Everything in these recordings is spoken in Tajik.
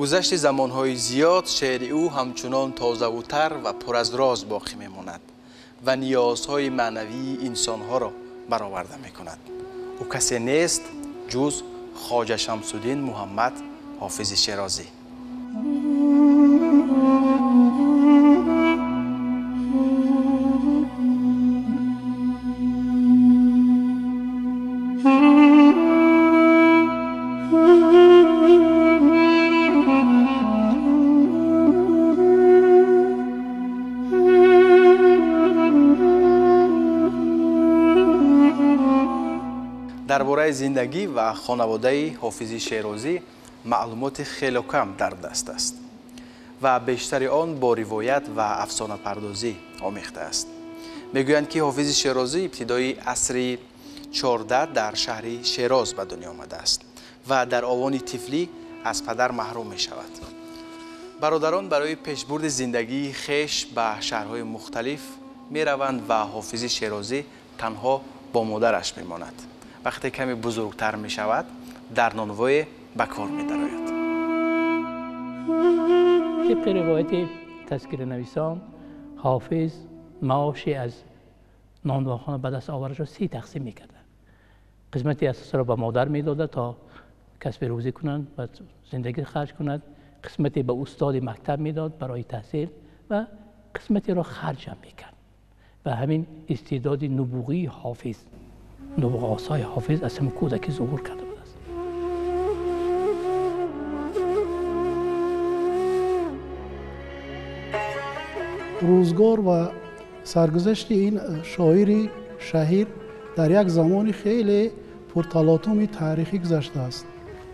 Гузашти замонҳои зиёд шеъри ӯ ҳамчунон тозавутар ва пур аз роз боқӣ мемонад ва ниёзҳои маънавии инсонҳоро бароварда мекунад. Ӯ касе нест ҷуз Хоҷа Шамсуддин Муҳаммад Ҳофизи Шерозӣ. Дар бораи зиндагӣ ва хонаводаи Ҳофизи Шерозӣ маълумоти хело кам дар даст аст ва бештари он бо ривоят ва афсонапардозӣ омехта аст. Мегӯянд, ки Ҳофизи Шерозӣ ибтидои асри 14 дар шаҳри Шероз ба дунё омадааст ва дар овони тифлӣ аз падар маҳрум мешавад. Бародарон барои пешбурди зиндагии хеш ба шаҳрҳои мухталиф мераванд ва Ҳофизи Шерозӣ танҳо бо модараш мемонад. Вақте каме бузургтар мешавад, дар нонвое ба кор медарояд. Тибқи ривояти тазкиранависон, Ҳофиз маоши аз нонвохона ба даст оварашро се тақсим мекарда. Қисмати асосиро ба модар медода то касби рӯзӣ кунанд ва зиндагӣ харҷ кунад, қисмате ба устоди мактаб медод барои таҳсил ва қисматеро харҷ ҳам мекард. Ва ҳамин истеъдоди нубуғии Ҳофиз, нубуғосҳои Ҳофиз аз ҳамин кӯдакӣ зуҳур карда будааст. Рӯзгор ва саргузашти ин шоири шаҳир дар як замони хеле пурталотуми таърихӣ гузаштааст.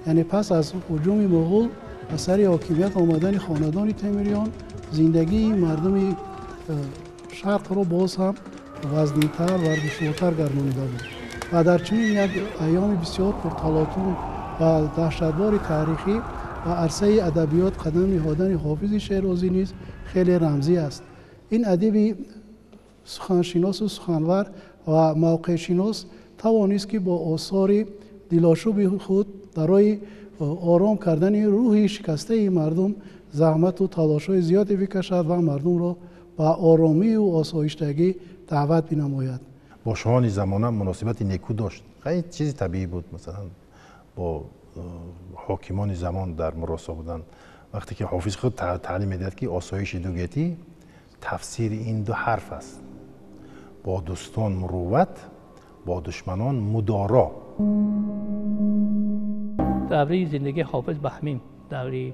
Яъне пас аз ҳуҷуми муғул ба сари ҳокимият омадани хонадони Темуриён, зиндагии мардуми шарқро боз ҳам вазнинтар ва душвортар гардонида буд. Ва дар чунин як айёми бисёр пурталотум ва даҳшатбори таърихӣ ба арсаи адабиёт қадам ниҳодани Ҳофизи Шерозӣ низ хеле рамзӣ аст. Ин адиби суханшиносу суханвар ва мавқеъшинос тавонист, ки бо осори дилошуби худ барои ором кардани рӯҳи шикастаи мардум заҳмату талошҳои зиёде бикашад ва мардумро ба оромию осоиштагӣ даъват бинамояд. Бо шоҳони замона муносибати неку дошт. Хеле чизи табиӣ буд, масалан бо ҳокимони замон дар муросо будан. Вақте ки Ҳофиз худ таълим медиҳад, ки осоиши дугетӣ тафсири ин ду ҳарф аст: бо дӯстон мурувват, бо душманон мудоро. Давраи зиндагии Ҳофиз ба ҳамин давраи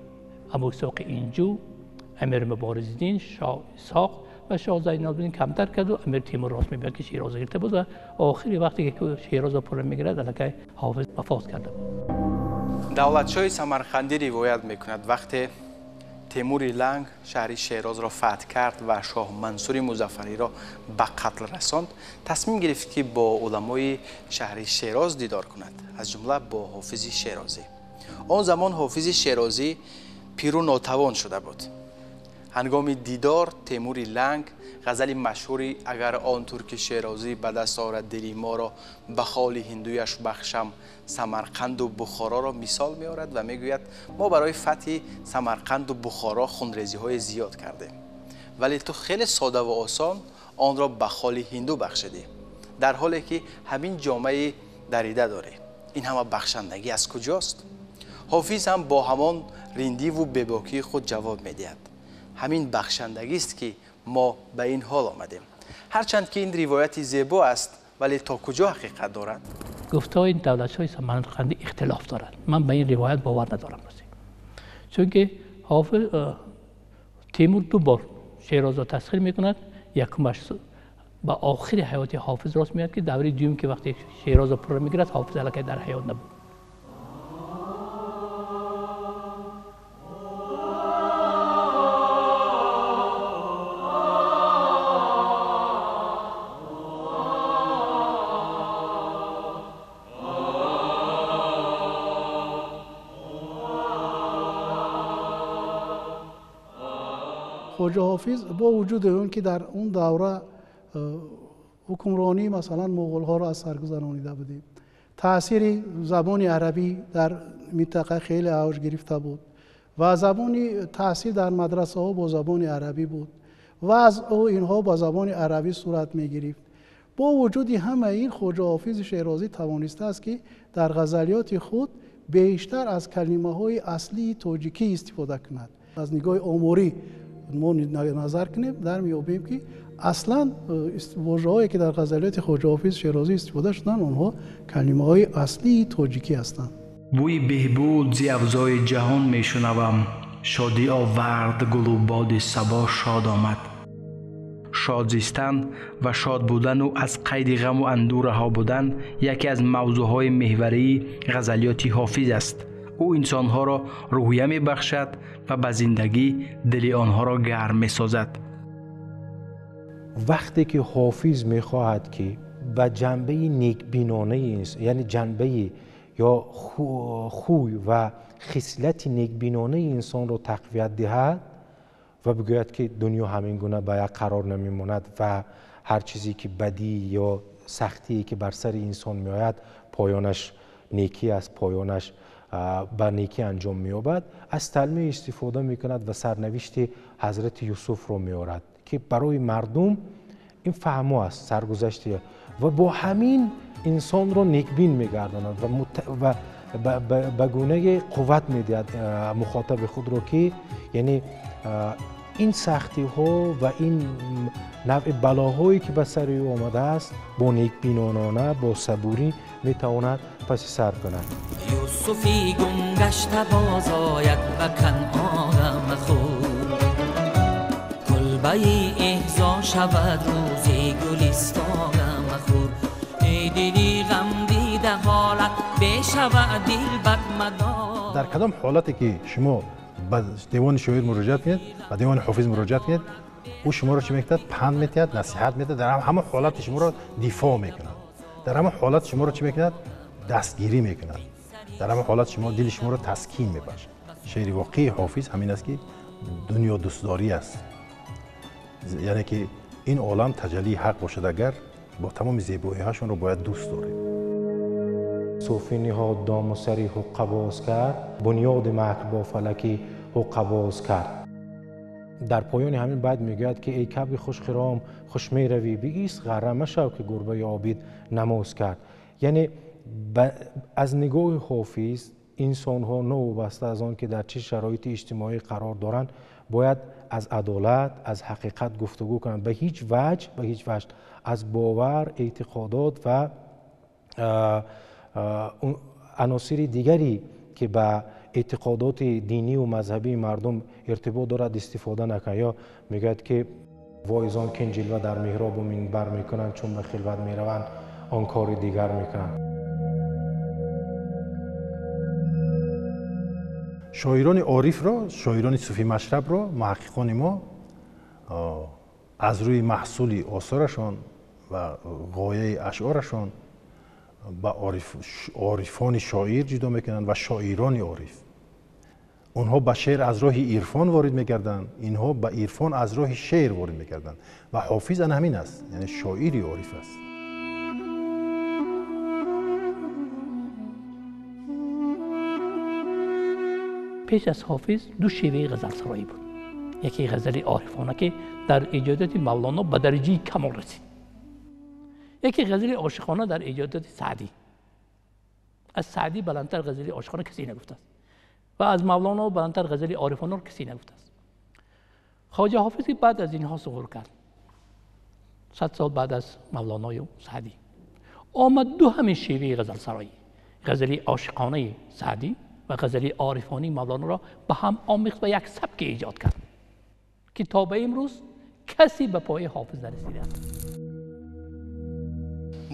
Абуисоқи Инҷу, Амир Муборизиддин, Шоҳ Исҳоқ ва Шоҳ Зайналобиддин камтар карду Амир Темур рост мебиёд, ки Шерозро гирифта буд ва охири вақте ки Шерозро пурра мегирад, аллакай Ҳофиз вафот карда буд. Давлатшоҳи Самарқандӣ ривоят мекунад, вақте Темури Ланг шаҳри Шерозро фатҳ кард ва шоҳ Мансури Музаффариро ба қатл расонд, тасмим гирифт, ки бо уламои шаҳри Шероз дидор кунад, аз ҷумла бо Ҳофизи Шерозӣ. Он замон Ҳофизи Шерозӣ пиру нотавон шуда буд. Ҳангоми дидор Темури Ланг ғазали машҳури «Агар он турки шерозӣ ба даст орад дили моро, ба холи ҳиндуяш бахшам Самарқанду Бухороро» мисол меорад ва мегӯяд: мо барои фатҳи Самарқанду Бухоро хунрезиҳои зиёд кардем, вале ту хеле содаву осон онро ба холи ҳинду бахшидӣ, дар ҳоле ки ҳамин ҷомаи дарида дорӣ. Ин ҳама бахшандагӣ аз куҷост? Ҳофиз ҳам бо ҳамон риндиву бебокии худ ҷавоб медиҳад: ҳамин бахшандагист, ки мо ба ин ҳол омадем. Ҳарчанд ки ин ривояти зебо аст, вале то куҷо ҳақиқат дорад? Гуфтаҳои давлатшоҳи Самарқандӣ ихтилоф дорад. Ман ба ин ривоят бовар надорам, рости, чунки Ҳофиз Темур ду бор Шерозро тасхир мекунад. Якумаш ба охири ҳаёти Ҳофиз рост меояд, ки давраи дуюм, ки вақте Шерозро пурра мегирад, Ҳофиз аллакай дар ҳаёт набуд. Хоҷа Ҳофиз бо вуҷуди он ки дар он давра ҳукмронӣ масалан муғулҳоро аз сар гузаронида будем, таъсири забони арабӣ дар минтақа хеле авҷ гирифта буд. ва забони таҳсил дар мадрасаҳо бо забони арабӣ буд ва аз инҳо ба забони арабӣ сурат мегирифт. Бо вуҷуди ҳама ин Хоҷа Ҳофизи Шерозӣ тавонистааст, ки дар ғазалиёти худ бештар аз калимаҳои аслии тоҷикӣ истифода кунад. Аз нигоҳи оморӣ мо назар кунем, дар меёбем, ки аслан вожаҳое, ки дар ғазалиёти Хоҷа Ҳофиз Шерозӣ истифода шуданд, онҳо калимаҳои аслии тоҷикӣ ҳастанд. Бӯи беҳбуд зи афзои ҷаҳон мешунавам, шодӣ овард гулу боди сабо шод омад. Шод зистан ва шод будану аз қайди ғаму андӯ раҳо будан яке аз мавзӯъҳои меҳварии ғазалиёти Ҳофиз аст. Ӯ инсонҳоро рӯҳия мебахшад ва ба зиндагӣ дили онҳоро гарм месозад. Вақте ки Ҳофиз мехоҳад, ки ба ҷанбаи некбинонаи инсон, яъне ҷанбаи ё хӯй ва хислати некбинонаи инсонро тақвият диҳад ва бигӯяд, ки дунё ҳамин гуна ба як қарор намемонад ва ҳар чизе ки бадӣ ё сахтие ки бар сари инсон меояд, поёнаш некӣ аст, поёнаш ба некӣ анҷом меёбад, аз талмеҳ истифода мекунад ва сарнавишти ҳазрати Юсуфро меорад, ки барои мардум ин фаҳмо аст, саргузашти, ва бо ҳамин инсонро некбин мегардонад ва ба гунаи қувват медиҳад мухотаби худро, ки яъне ин сахтиҳо ва ин навъи балоҳое ки ба сари ӯ омадааст, бо некбинонона, бо сабурӣ метавонад паси сар кунад. Юсуфи гум гашта боз ояд ба Канъона махӯр, кулбаи эҳзо шавад рӯзи гулистона махӯр. Эй дили ғам дида ҳолат бешавад дил бадмадор. Дар кадом ҳолате ки шумо ба девони шоир муроҷиат кунед, ба девони Ҳофиз муроҷиат кунед, ӯ шуморо чӣ мекунад? Панд метиҳад, насиҳат метиҳад, дар ҳама ҳолати шуморо дифоъ мекунад, дар ҳама ҳолат шуморо чӣ мекунад? Дастгирӣ мекунад, дар ҳама ҳолат шумо дили шуморо таскин мебахшад. Шеъри воқеии Ҳофиз ҳамин аст, ки дунё дӯстдорӣ аст, яъне ки ин олам таҷаллии ҳақ бошад, агар бо тамоми зебоиҳашонро бояд дӯст дорем. Суфӣ ниҳод дому сари ҳуққа боз кард, бунёди макр бо фалаки ҳуққа боз кард. Дар поёни ҳамин байт мегӯяд, ки эй кабри хушхиром хуш меравӣ, биист ғарра машав, ки гурбаи обид намоз кард. Яъне аз нигоҳи Ҳофиз инсонҳо новобаста аз он ки дар чӣ шароити иҷтимоӣ қарор доранд, бояд аз адолат, аз ҳақиқат гуфтугӯ кунанд, ба ҳеҷ ваҷҳ аз бовар, эътиқодот ва аносири дигаре ки ба эътиқодоти динию мазҳабии мардум иртибот дорад истифода накунанд. Ё мегӯяд, ки воизон кин ҷилва дар меҳробу минбар мекунанд, чун ба хилват мераванд он кори дигар мекунанд. Шоирони орифро, шоирони суфӣ машрабро муҳаққиқони мо аз рӯи маҳсули осорашон ва ғояи ашъорашон ба орифони шоир ҷудо мекунанд ва шоирони ориф. Онҳо ба шеър аз роҳи ирфон ворид мекарданд, инҳо ба ирфон аз роҳи шеър ворид мекарданд ва Ҳофиз ана ҳамин аст, яъне шоири ориф аст. Пеш аз Ҳофиз ду шеваи ғазалсароӣ буд. Яке ғазали орифона, ки дар эҷодияти Мавлоно ба дараҷаи камол расид, яке ғазали ошиқона дар эҷодияти Саъдӣ. Аз Саъдӣ баландтар ғазали ошиқона касе нагуфтааст ва аз Мавлоно баландтар ғазали орифонаро касе нагуфтааст. Хоҷа Ҳофиз ки баъд аз инҳо зуҳур кард, 100 сол баъд аз Мавлоною Саъдӣ, омад ду ҳамин шеваи ғазалсароӣ, ғазали ошиқонаи Саъдӣ ва ғазали орифонии Мавлоноро ба ҳам омехт ва як сабке эҷод кард, ки то ба имрӯз касе ба пои Ҳофиз нарасидааст.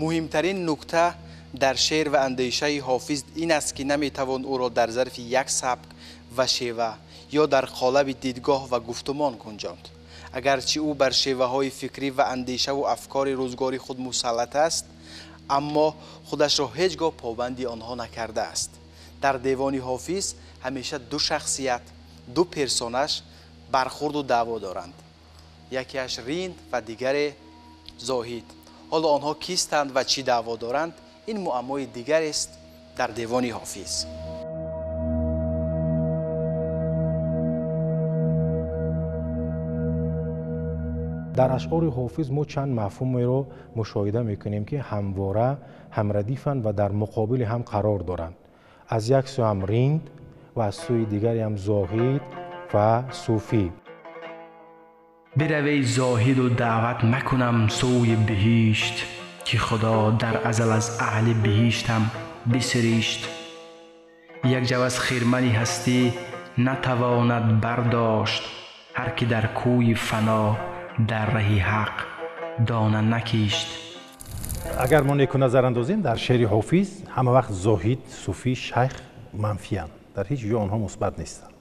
Муҳимтарин нукта дар шеър ва андешаи Ҳофиз ин аст, ки наметавон ӯро дар зарфи як сабк ва шева ё дар қолаби дидгоҳ ва гуфтумон гунҷонд. Агарчи ӯ бар шеваҳои фикрӣ ва андешаву афкори рӯзгори худ мусаллат аст, аммо худашро ҳеҷ гоҳ побанди онҳо накардааст. Дар девони Ҳофиз ҳамеша ду шахсият, ду персонаж бархурду даъво доранд. Якеаш Ринд ва дигаре Зоҳид. Ҳоло онҳо кистанд ва чӣ даъво доранд, ин муаммои дигарест дар девони Ҳофиз. Дар ашъори Ҳофиз мо чанд мафҳумеро мушоҳида мекунем, ки ҳамвора ҳамрадифанд ва дар муқобили ҳам қарор доранд. Аз як сӯ ҳам ринд ва аз сӯи дигаре ҳам зоҳид ва сӯфӣ. Биравей зоҳиду даъват макунам сӯи биҳишт, ки Худо дар азал аз аҳли биҳиштам бисиришт. Як ҷаваз хирмани ҳастӣ натавонад бардошт, ҳар ки дар кӯи фано дар раҳи ҳақ дона накишт. Агар мо неку назар андозем, дар шеъри Ҳофиз ҳама вақт зоҳид, суфӣ, шайх манфиянд, дар ҳеҷ ҷо онҳо мусбат нестанд.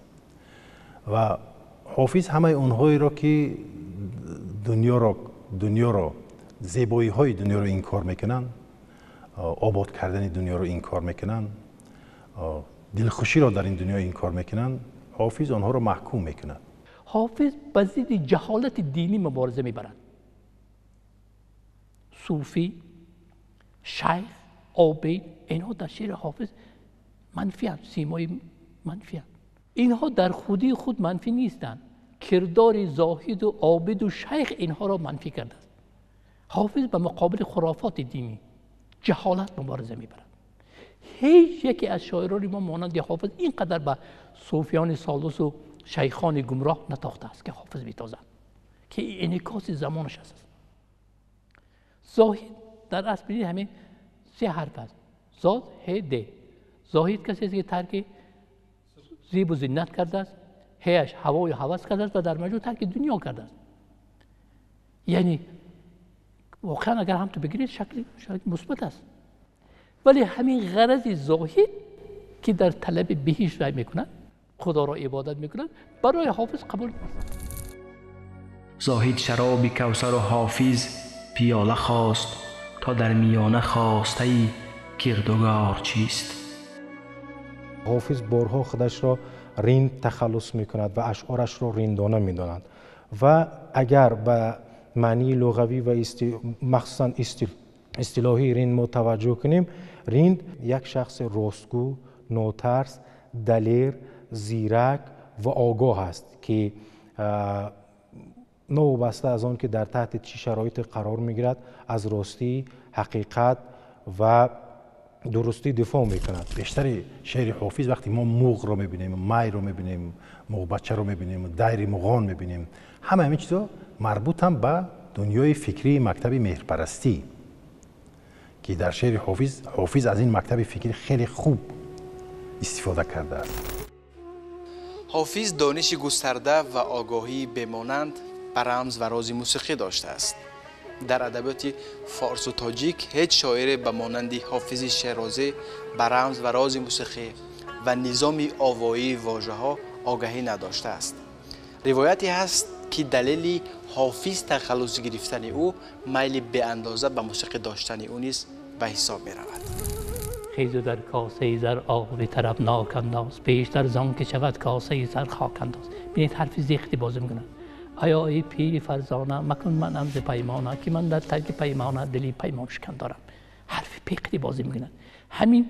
Ва Ҳофиз ҳамаи онҳоеро, ки дунёро, зебоиҳои дунёро инкор мекунанд, обод кардани дунёро инкор мекунанд, дилхуширо дар ин дунё инкор мекунанд, Ҳофиз онҳоро маҳкум мекунад. Ҳофиз ба зидди ҷаҳолати динӣ мубориза мебарад. Суфӣ, шайх, обид, инҳо дар шеъри Ҳофиз манфианд, симои манфианд. Инҳо дар худии худ манфӣ нестанд. Кирдори зоҳиду обиду шайх инҳоро манфӣ кардааст. Ҳофиз ба муқобили хурофоти динӣ, ҷаҳолат мубориза мебарад. Ҳеҷ яке аз шоирони мо монанди Ҳофиз ин қадар ба суфиёни солусу шайхони гумроҳ натохтааст, ки Ҳофиз метозад, ки инъикоси замонаш аст. Зоҳид дар асл бинед ҳамин се ҳарф аст: зод, ҳ, д. Зоҳид касест, ки тарки зебу зинат кардааст, ҳеаш ҳавою ҳавас кардааст ва дар маҷмӯъ тарки дунё кардааст. Яъне воқеан агар ҳам ту бигиред, шакли мусбат аст. Вале ҳамин ғарази зоҳид, ки дар талаби биҳишт рай мекунад, Худоро ибодат мекунад, барои Ҳофиз қабул нест. Зоҳид шароби кавсару Ҳофиз пиёла хост, то дар миёна хостаи кирдугор чист. Ҳофиз борҳо худашро ринд тахаллус мекунад ва ашъорашро риндона медонад. Ва агар ба маънии луғавӣ ва махсусан истилоҳии ринд мо таваҷҷӯҳ кунем, ринд як шахси ростгӯ, нотарс, далер, зирак ва огоҳ аст, ки новобаста аз он ки дар таҳти чӣ шароите қарор мегирад, аз ростӣ, ҳақиқат ва дурустӣ дифоъ мекунад. Бештари шеъри Ҳофиз вақте мо муғро мебинем, майро мебинем, муғбачаро мебинем, дайри муғон мебинем, ҳама ҳамин чизо марбутанд ба дунёи фикрии мактаби меҳрпарастӣ, ки дар шеъри Ҳофиз аз ин мактаби фикрӣ хеле хуб истифода кардааст. Ҳофиз дониши густарда ва огоҳии бемонанд ба рамз ва рози мусиқӣ доштааст. Дар адабиёти форсу тоҷик ҳеҷ шоире ба монанди Ҳофизи Шерозӣ ба рамз ва рози мусиқӣ ва низоми овоии вожаҳо огаҳӣ надоштааст. Ривояте ҳаст, ки далели Ҳофиз тахаллус гирифтани ӯ майли беандоза ба мусиқӣ доштани ӯ низ ба ҳисоб меравад. Хезу дар косаи зар оби тарабнок андоз, бештар зон ки шавад косаи зар хок андоз. Бинед, ҳарфи зихти бозӣ мекунад. Оё эй пири фарзона, макун манам зи паймона, ки ман дар тарки паймона дили паймоншикан дорам. Ҳарфи пеқри бозӣ мекунад. Ҳамин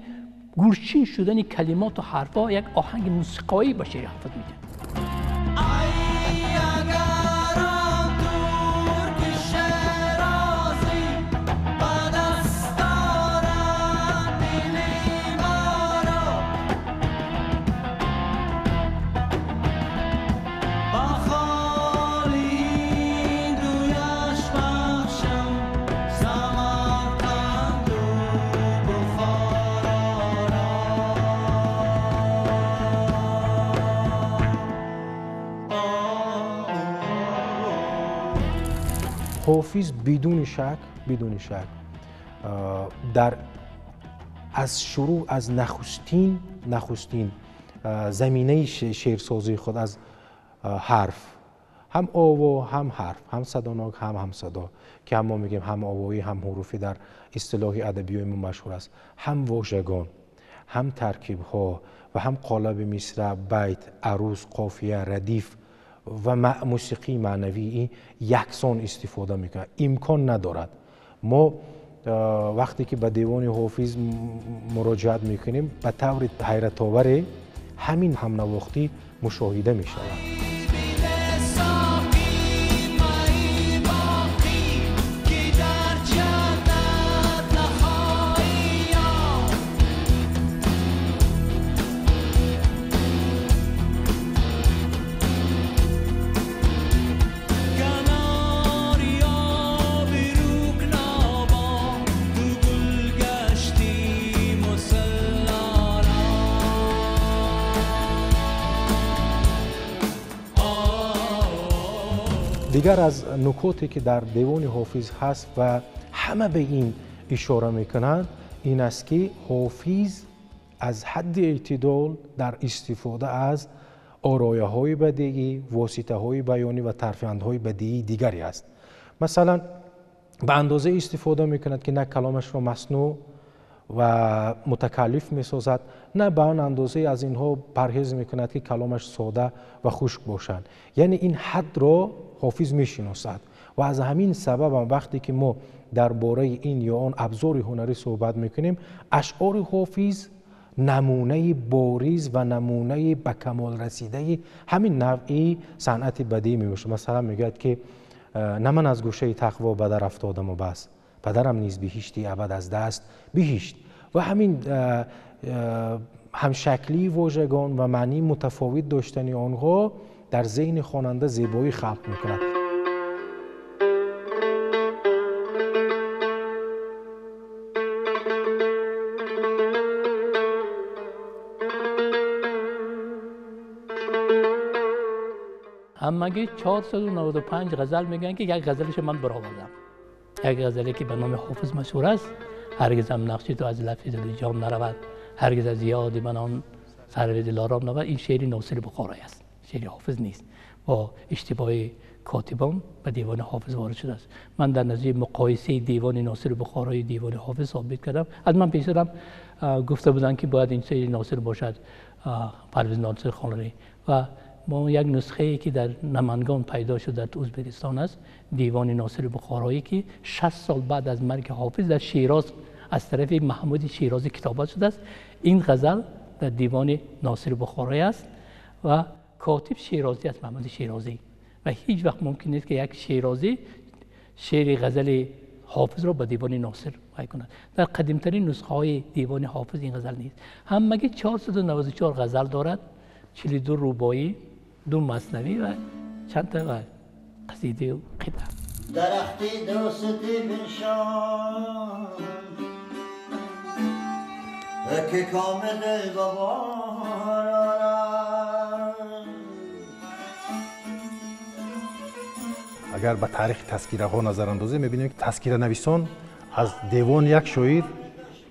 гурчин шудани калимоту ҳарфҳо як оҳанги мусиқоӣ ба шеъри Ҳофиз медиҳад. Ҳофиз бидуни шак дар аз шурӯъ, аз нахустин заминаи шеърсозии худ аз ҳарф, ҳам ово, ҳам ҳарф, ҳам садонок, ҳам ҳамсадо, ки ҳам мо мегӯем ҳам овоӣ, ҳам ҳуруфӣ дар истилоҳи адабиёи мо машҳур аст, ҳам вожагон, ҳам таркибҳо ва ҳам қолаби мисра, байт, арӯз, қофия, радиф ва мусиқии маънавии яксон истифода мекунад. Имкон надорад. Мо вақте ки ба девони Ҳофиз муроҷиат мекунем, ба таври ҳайратоваре ҳамин ҳамнавохтӣ мушоҳида мешавад. Дигар аз нукоте ки дар девони Ҳофиз ҳаст ва ҳама ба ин ишора мекунанд, ин аст ки Ҳофиз аз ҳадди эътидол дар истифода аз орояҳои бадеӣ, воситаҳои баёнӣ ва тарфандҳои бадеии дигаре аст. Масалан, ба андоза истифода мекунад ки на каломашро маснӯъ ва мутакаллиф месозад, на ба он андозае аз инҳо парҳез мекунад ки каломаш сода ва хушк бошанд. Яъне ин ҳадро Ҳофиз мешиносад ва аз ҳамин сабаб вақте ки мо дар бораи ин ё он абзори ҳунарӣ суҳбат мекунем, ашъори Ҳофиз намунаи бориз ва намунаи ба камол расидаи ҳамин навъи санъати бадеӣ мебошад. Масалан, мегӯяд ки на ман аз гӯшаи тақво ба дар афтодаму бас, падарам низ биҳишти абад аз даст биҳишт. Ва ҳамин ҳамшаклии вожагон ва маънии мутафовит доштани онҳо дар зеҳни хонанда зебоӣ халқ мекунад. Ҳамагӣ 495 ғазал мегӯянд ки як ғазалашро ман баровардам. Як ғазале ки ба номи Ҳофиз машҳур аст. Ҳаргизам нақши ту аз лафзи дили ҷон наравад, ҳаргиз аз ёди ман он сарви дилором наравад. Ин шеъри Носири Бухорой аст, шеъри Ҳофиз нест. Бо иштибоҳи котибон ба девони Ҳофиз ворид шудааст. Ман дар назари муқоисаи девони Носири Бухорои девони Ҳофиз собит кардам. Аз ман пешарам гуфта буданд ки бояд ин шеъри Носир бошад, Парвиз Носир Хонларӣ. Ва мо як нусхае ки дар Намангон пайдо шуд дар Ӯзбекистон аст, девони Носири Бухороӣ ки 60 сол баъд аз марги Ҳофиз дар Шероз аз тарафи Маҳмуди Шерозӣ китобат шудааст. Ин ғазал дар девони Носири Бухороӣ аст ва котиб Шерозӣ аст, Маҳмуди Шерозӣ. Ва ҳеҷ вақт мумкин нест ки як Шерозӣ шеъри ғазали Ҳофизро ба девони Носир вай кунад. Дар қадимтарин нусхаҳои девони Ҳофиз ин ғазал нест. Ҳамагӣ 494 ғазал дорад, 42 рубоӣ, 2 маснавӣ ва чанд та қасида ва қитъа. Дарахти дӯстӣ биншон ки ком дил ба бор орад. Агар ба таърихи тазкираҳо назар андозем, мебинем ки тазкиранависон аз девони як шоир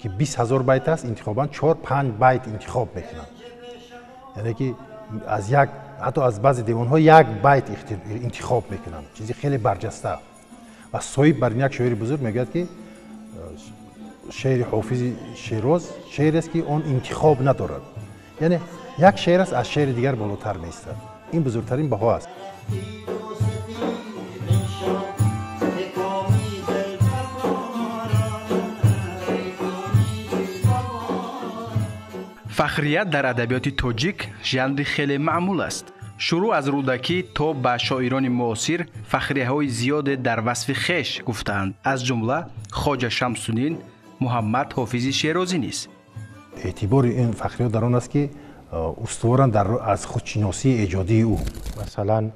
ки 20 ҳазор байт аст, интихобан 4-5 байт интихоб мекунанд. Яъне ки аз як, ҳатто аз баъзе девонҳо як байт интихоб мекунанд, чизи хеле барҷаста. Ва соҳиб бар ин як шоири бузург мегӯяд ки шеъри Ҳофизи Шероз шеърест ки он интихоб надорад. Яъне як шеър аст, аз шеъри дигар болотар меистад. Ин бузургтарин баҳо аст. Фахрият дар адабиёти тоҷик жанри хеле маъмул аст. Шурӯъ аз Рӯдакӣ то ба шоирони муосир фахрияҳои зиёде дар васфи хеш гуфтаанд, аз ҷумла Хоҷа Шамсуддин, Муҳаммад Ҳофизи Шерозӣ низ. Эътибори ин фахриҳо дар он аст ки устуворанд аз худшиносии эҷодии ӯ. Масалан,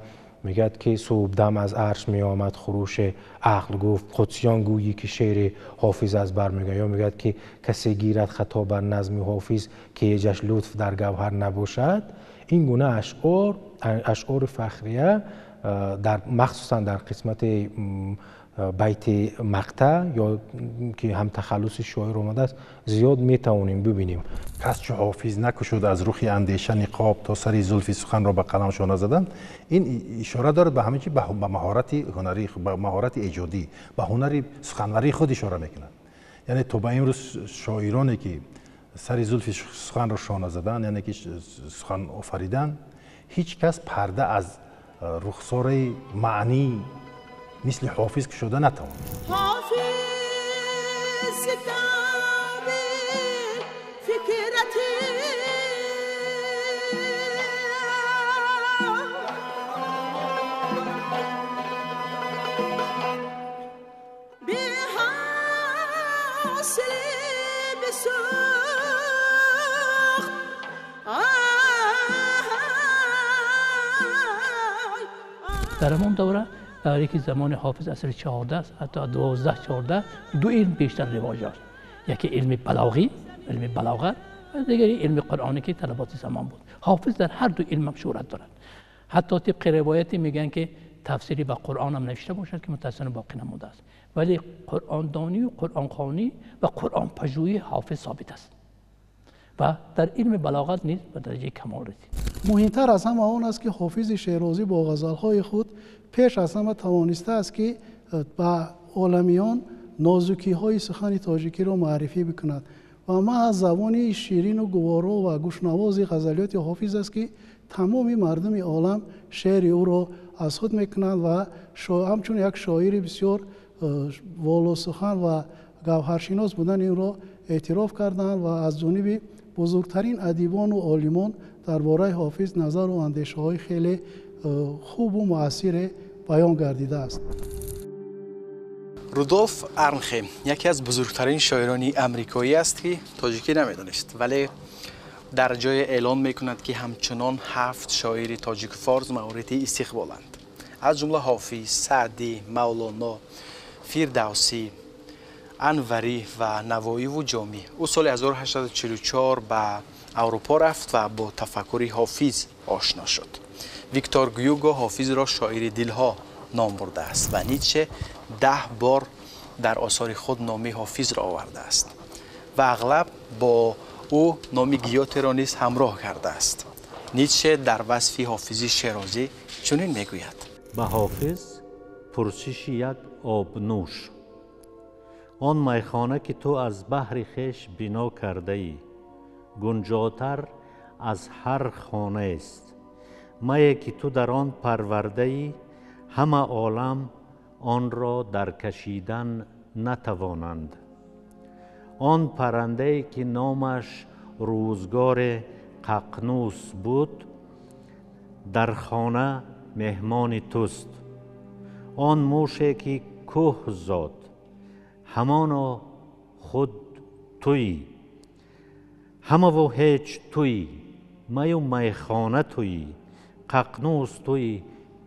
мегӯяд ки субҳдам аз арш меомад хурӯши ақл, гуфт қудсиён гӯйӣ ки шеъри Ҳофиз аз бар мегӯяд. Ё мегӯяд ки касе гирад хато бар назми Ҳофиз ки ҳеҷаш лутф дар гавҳар набошад. Ин гуна ашъори фахрия махсусан дар қисмати байти мақтаъ ё ки ҳам тахаллуси шоир омадааст зиёд метавонем бибинем. Кас чу Ҳофиз накушуд аз рухи андеша ниқоб то сари зулфи суханро ба қалам шона заданд. Ин ишора дорад ба ҳамин чи ба маҳорати ҳунарӣ, ба маҳорати эҷодӣ, ба ҳунари суханварии худ ишора мекунад. Яъне то ба имрӯз шоироне ки сари зулфи суханро шона заданд, яъне ки сухан офариданд, ҳеҷ кас парда аз рухсораи маънӣ мисли Ҳофиз кушода натавонад. Ҳофиз китоби фикрати беҳосили бисӯхт. Дар ҳамон давра, дар яке замони Ҳофиз асри 14 ҳатто 12-14, ду илм бештар ривоҷ дошт. Яке илми балоғӣ, илми балоғат, ва дигаре илми қуръонӣ ки талаботи замон буд. Ҳофиз дар ҳар ду илм ҳам шӯҳрат дорад. Ҳатто тибқи ривояте мегӯянд ки тафсири ба Қуръон ҳам навишта бошад, ки мутаассифона боқӣ намондааст. Вале қуръондонӣ ва қуръонхонӣ ва қуръонпажӯҳии Ҳофиз собит аст ва дар илми балоғат низ ба дараҷаи камол расид. Муҳимтар аз ҳама он аст, ки Ҳофизи Шерозӣ бо ғазалҳои худ пеш аз ҳама тавонистааст, ки ба оламиён нозукиҳои сухани тоҷикиро муаррифӣ бикунад ва маҳз забони ширину гуворо ва гӯшнавози ғазалиёти Ҳофиз аст, ки тамоми мардуми олам шеъри ӯро аз худ мекунанд ва ҳамчун як шоири бисёр волосухан ва гавҳаршинос будани ӯро эътироф карданд ва аз ҷониби бузургтарин адибону олимон дар бораи Ҳофиз назару андешаҳои хеле хубу муассире баён гардидааст. Рудолф Арнхем яке аз бузургтарин шоирони амрикоӣ аст, ки тоҷикӣ намедонист, вале дар ҷое эълон мекунад, ки ҳамчунон 7 шоири тоҷикфорс мавриди истиқболанд, аз ҷумла Ҳофиз, Саъдӣ, Мавлоно, Фирдавсӣ, Анварӣ ва Навоиву Ҷомӣ. Ӯ соли 1844 ба Аврупо рафт ва бо тафаккури Ҳофиз ошно шуд. Виктор Гюго Ҳофизро шоири дилҳо ном бурдааст ва Ницше 10 бор дар осори худ номи Ҳофизро овардааст ва ағлаб бо ӯ номи Гётеро низ ҳамроҳ кардааст. Ницше дар васфи Ҳофизи Шерозӣ чунин мегӯяд: ба Ҳофиз пурсиши як обнӯш. Он майхона, ки ту аз баҳри хеш бино кардаӣ, гунҷотар аз ҳар хонаест. Мае, ки ту дар он парвардаӣ, ҳама олам онро дар кашидан натавонанд. Он паррандае, ки номаш рӯзгоре Қақнус буд, дар хона меҳмони туст. Он муше, ки кӯҳ зод, ҳамоно худ туӣ. Ҳамаву ҳеҷ туӣ, маю майхона туӣ, Қақнус туӣ,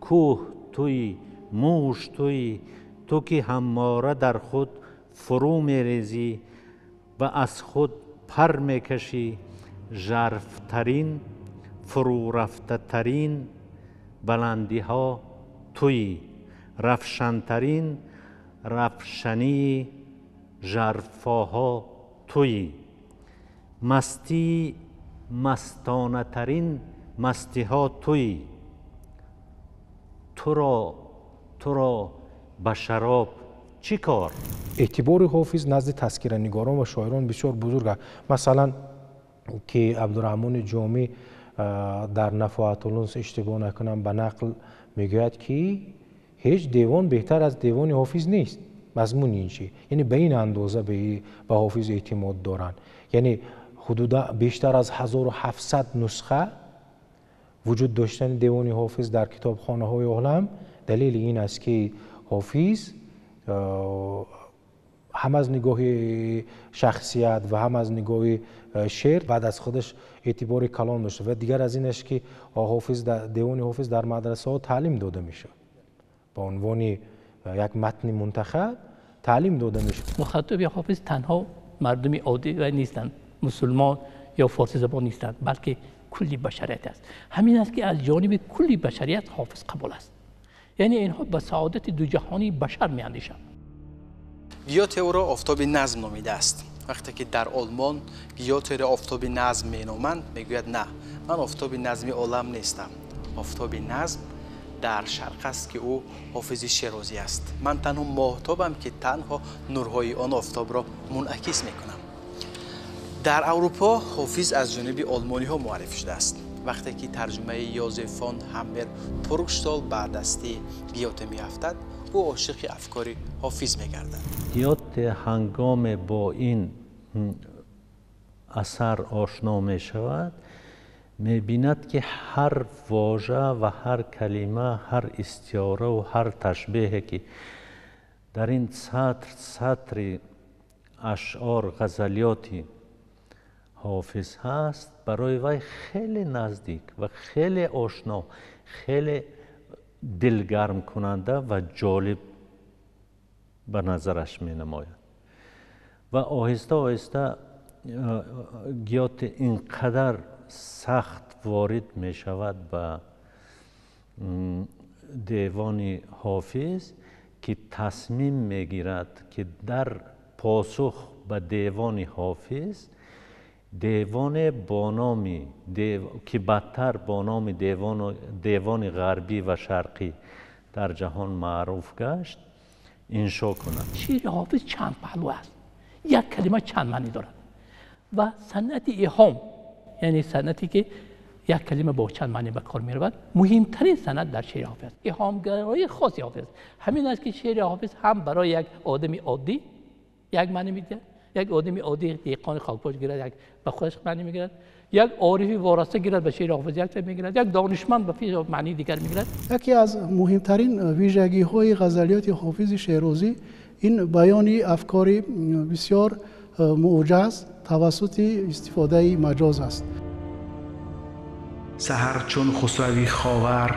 кӯҳ туӣ, муш туӣ, ту ки ҳамвора дар худ фурӯ мерезӣ ва аз худ пар мекашӣ, жарфтарин, фурӯрафтатарин баландиҳо туӣ, равшантарин равшании жарфоҳо туӣ, мастии мастонатарин мастиҳо туӣ. Туро ба шароб чӣ кор? Эътибори Ҳофиз назди тазкиранигорон ва шоирон бисёр бузург аст. Масалан, ки Абдураҳмони Ҷомӣ дар Нафоатулунс, иштибоҳ накунам, ба нақл мегӯяд, ки ҳеҷ девон беҳтар аз девони Ҳофиз нест. Мазмуни ин чи? Яъне ба ин андоза ба Ҳофиз эътимод доранд. Яъне ҳудуда бештар аз 1700 нусха вуҷуд доштани девони Ҳофиз дар китобхонаҳои олам далели ин аст, ки Ҳофиз ҳам аз нигоҳи шахсият ва ҳам аз нигоҳи шеър баъд аз худаш эътибори калон дошта. Ва дигар аз ин аст, ки девони Ҳофиз дар мадрасаҳо таълим дода мешавад, ба унвони як матни мунтахаб таълим дода мешавад. Мухотаби Ҳофиз танҳо мардуми оддӣ нестанд, мусулмон ё форсизабон нестанд, балки кулли башарият аст. Ҳамин аст, ки аз ҷониби кулли башарият Ҳофиз қабул аст. Яъне инҳо ба саодати дуҷаҳонии башар меандешанд. Гёте ӯро офтоби назм номидааст. Вақте ки дар Олмон Гётеро офтоби назм меноманд, мегӯяд: на, ман офтоби назми олам нестам. Офтоби назм дар шарқ аст, ки ӯ Ҳофизи Шерозӣ аст. Ман танҳо моҳтобам, ки танҳо нурҳои он офтобро мунъакис мекунам. Дар Аврупо Ҳофиз аз ҷониби олмониҳо муаррифӣ шудааст. Вақте ки тарҷумаи Йозеф фон Ҳаммер Пургштол ба дасти Гёте меафтад, ӯ ошиқи афкори Ҳофиз мегардад. Гёте ҳангоме бо ин асар ошно мешавад, мебинад, ки ҳар вожа ва ҳар калима, ҳар истиораву ҳар ташбеҳе, ки дар ин сатр сатри ашъор, ғазалиёти Ҳофиз ҳаст, барои вай хеле наздик ва хеле ошно, хеле дилгармкунанда ва ҷолиб ба назараш менамояд. Ва оҳиста оҳиста Гёте ин қадар сахт ворид мешавад ба девони Ҳофиз, ки тасмим мегирад, ки дар посух ба девони Ҳофиз девоне бо номи, ки бадтар бо номи девони ғарбӣ ва шарқӣ дар ҷаҳон маъруф гашт, иншо кунад. Шеъри Ҳофиз чанд паҳлӯ аст, як калима чанд маънӣ дорад ва санъати иҳом, яъне санъате ки як калима бо чанд маънӣ ба кор меравад, муҳимтарин санъат дар шеъри Ҳофиз аст. Иҳомгароии хоси Ҳофиз аст. Ҳамин аст ки шеъри Ҳофиз ҳам барои як одами оддӣ як маънӣ медиҳад, як одами оддӣ деҳқони хокпош гирад, як ба худаш маънӣ мегирад, як орифи вораста гирад ба шеъри Ҳофиз як мегирад, як донишманд ба маънии дигар мегирад. Яке аз муҳимтарин вижагиҳои ғазалиёти Ҳофизи Шерозӣ ин баёни афкори бисёр мӯҷаз тавассути истифодаи маҷоз аст. Саҳар чун хусрави ховар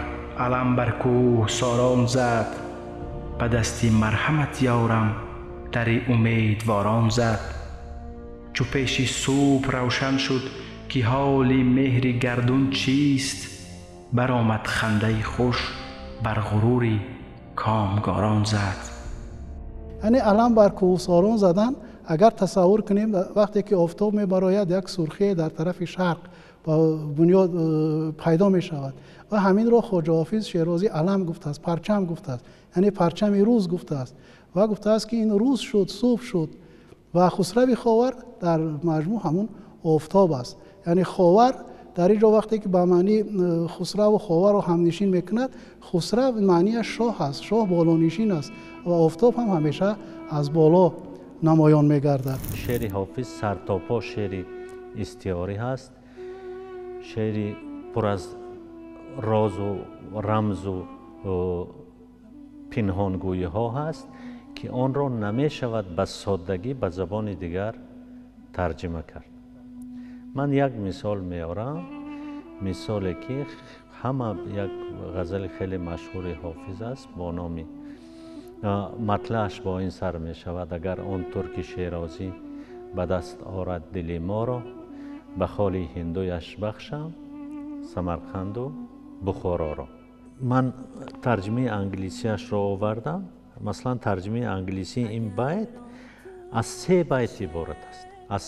алам бар кӯҳ сорон зад, ба дасти марҳамат ёрам дари умедворон зад. Чу пеши субҳ равшан шуд ки ҳоли меҳри гардун чист, баромад хандаи хуш бар ғурури комгорон зад. Яъне алам бар кӯҳсорон задан, агар тасаввур кунем вақте ки офтоб мебарояд, як сурхие дар тарафи шарқ ба бунёд пайдо мешавад ва ҳаминро Хоҷа Ҳофиз Шерозӣ алам гуфтааст, парчам гуфтааст, яъне парчами рӯз гуфтааст ва гуфтааст ки ин рӯз шуд, субҳ шуд ва хусрави ховар дар маҷмӯъ ҳамун офтоб аст. Яъне ховар дар ин ҷо вақте ки ба маънии хусраву ховарро ҳамнишин мекунад, хусрав маънияш шоҳ аст, шоҳ болонишин аст ва офтоб ҳам ҳамеша аз боло намоён мегардад. Шеъри Ҳофиз сартопо шеъри истиёрӣ ҳаст, шеъри пур аз розу рамзу пинҳонгӯиҳо ҳаст, ки онро намешавад ба соддагӣ ба забони дигар тарҷима кард. Ман як мисол меорам, мисоле ки ҳама як ғазали хеле машҳури Ҳофиз аст бо номи матлааш бо ин сар мешавад: агар он турки шерозӣ ба даст орад дили моро, ба холи ҳиндуяш бахшам Самарқанду Бухороро. Ман тарҷимаи англисияшро овардам. Масалан, тарҷимаи англисии ин байт аз се байт иборат аст. Аз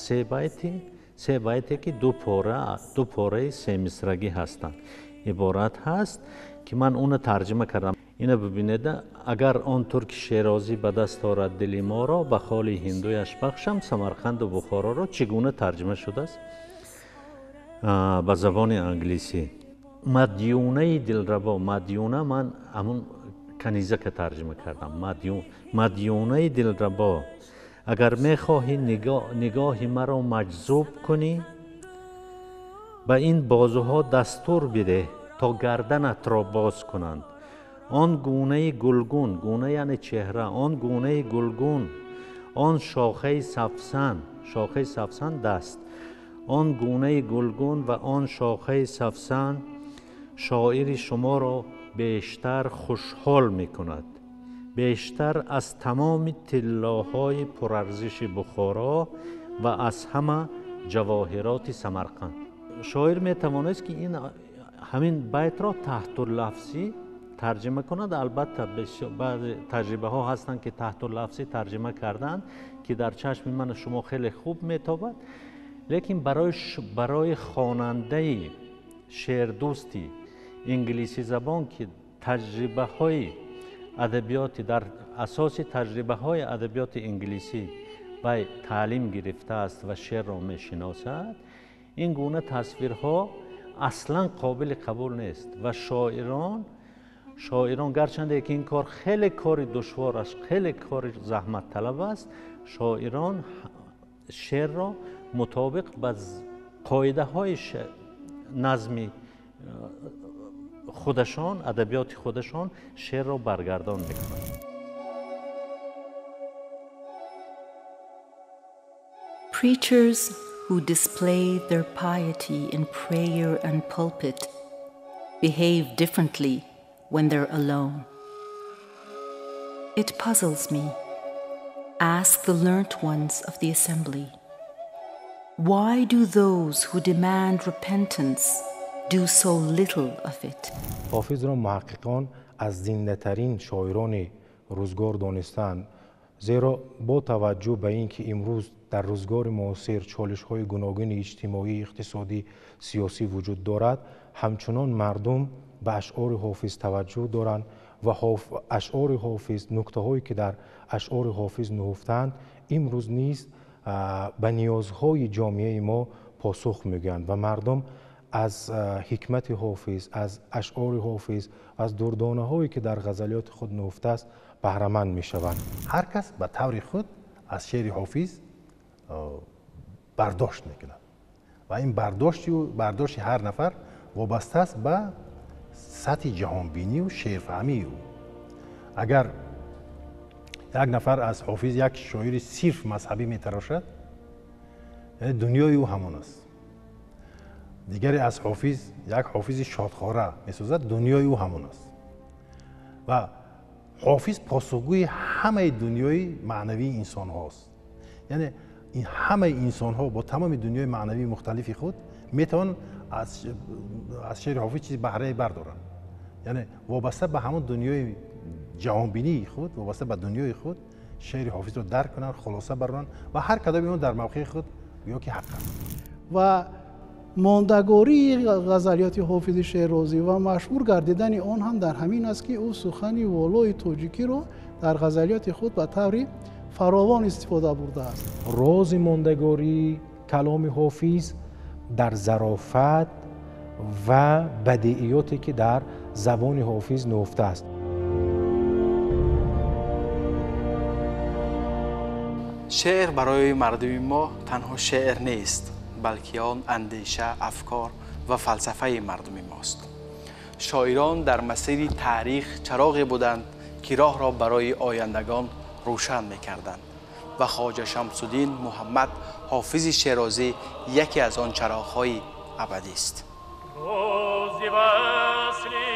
се байте ки ду пораи семисрагӣ ҳастанд иборат ҳаст, ки ман онро тарҷима кардам. Ина бибинед: агар он турки шерозӣ ба даст орад дили моро, ба холи ҳиндуяш бахшам Самарқанду Бухороро. Чӣ гуна тарҷима шудааст ба забони англисӣ? Мадюнаи дилрабо, мадюна ман ҳамун канизака тарҷима кардам. Мадюнаи дилрабо, агар мехоҳӣ нигоҳи маро маҷзуб кунӣ, ба ин бозуҳо дастур бидеҳ то гарданатро боз кунанд. Он гунаи гулгун, гуна яъне чеҳра, он гунаи гулгун, он шохаи сафсан, шохаи сафсан даст, он гунаи гулгун ва он шохаи сафсан шоири шуморо бештар хушҳол мекунад, бештар аз тамоми тиллоҳои пурарзиши Бухоро ва аз ҳама ҷавоҳироти Самарқанд. Шоир метавонист ки ин ҳамин байтро таҳтуллафзӣ тарҷима кунад. Албатта, баъзе таҷрибаҳо ҳастанд, ки таҳтуллафзӣ тарҷима карданд, ки дар чашми ману шумо хеле хуб метобад, лекин барои хонандаи шеърдӯсти инглисизабон, ки таҷрибаҳои адабиёти дар асоси таҷрибаҳои адабиёти инглисӣ вай таълим гирифтааст ва шеърро мешиносад, ин гуна тасвирҳо аслан қобили қабул нест. Ва шоирон гарчанде ки ин кор хеле кори душвор аст, хеле кори заҳматталаб аст, шоирон шеърро мутобиқ ба қоидаҳои назми худашон, адабиёти худашон шеърро баргардон мекунанд. Preachers who display their piety in prayer and pulpit behave differently when they're alone. It puzzles me. Ask the learnt ones of the assembly. Why do those who demand repentance do so little of it? ҳофизро муҳаққиқон Аз зиндатарин шоирони рӯзгор донистанд, зеро бо таваҷҷӯҳ ба ин ки имрӯз дар рӯзгори муосир чолишҳои гуногуни иҷтимоӣ, иқтисодӣ, сиёсӣ вуҷуд дорад, ҳамчунон мардум ба ашъори Ҳофиз таваҷҷӯҳ доранд ва ашъори Ҳофиз, нуктаҳое ки дар ашъори Ҳофиз нуҳуфтаанд, имрӯз низ ба ниёзҳои ҷомеаи мо посух мегӯянд ва мардум аз ҳикмати Ҳофиз, аз ашъори Ҳофиз, аз дурдонаҳое ки дар ғазалиёти худ нуҳуфтааст баҳраманд мешаванд. Ҳар кас ба таври худ аз шеъри Ҳофиз бардошт мекунад ва ин бардошти ҳар нафар вобаста аст ба сатҳи ҷаҳонбинию шеърфаҳмии ӯ. Агар як нафар аз Ҳофиз як шоири сирф мазҳабӣ метарошад, яъне дунёи ӯ ҳамон аст. Дигаре аз Ҳофиз як ҳофизи шодхора месозад, дунёи ӯ ҳамон аст. Ва Ҳофиз посухгӯи ҳамаи дунёи маънавии инсонҳост. Яъне ҳамаи инсонҳо бо тамоми дунёи маънавии мухталифи худ метавонанд аз шеъри Ҳофиз чизи баҳрае бардоранд. Яъне вобаста ба ҳамон дунёи ҷаҳонбинии худ, вобаста ба дунёи худ шеъри Ҳофизро дарк кунанд, хулоса баронанд ва ҳар кадоми он дар мавқеи худ гӯё ки ҳақ аст. Ва мондагории ғазалиёти Ҳофизи Шерозӣ ва машҳур гардидани он ҳам дар ҳамин аст, ки ӯ сухани волои тоҷикиро дар ғазалиёти худ ба таври фаровон истифода бурдааст. Рози мондагории каломи Ҳофиз дар зарофат ва бадеиёте ки дар забони Ҳофиз нуҳуфтааст. Шеър барои мардуми мо танҳо шеър нест, балки он андеша, афкор ва фалсафаи мардуми мост. Шоирон дар масири таърих чароғе буданд, ки роҳро барои ояндагон рӯшан мекарданд ва Хоҷа Шамсуддин Муҳаммад Ҳофизи Шерозӣ яке аз он чароғҳои абадист. Рӯзи васли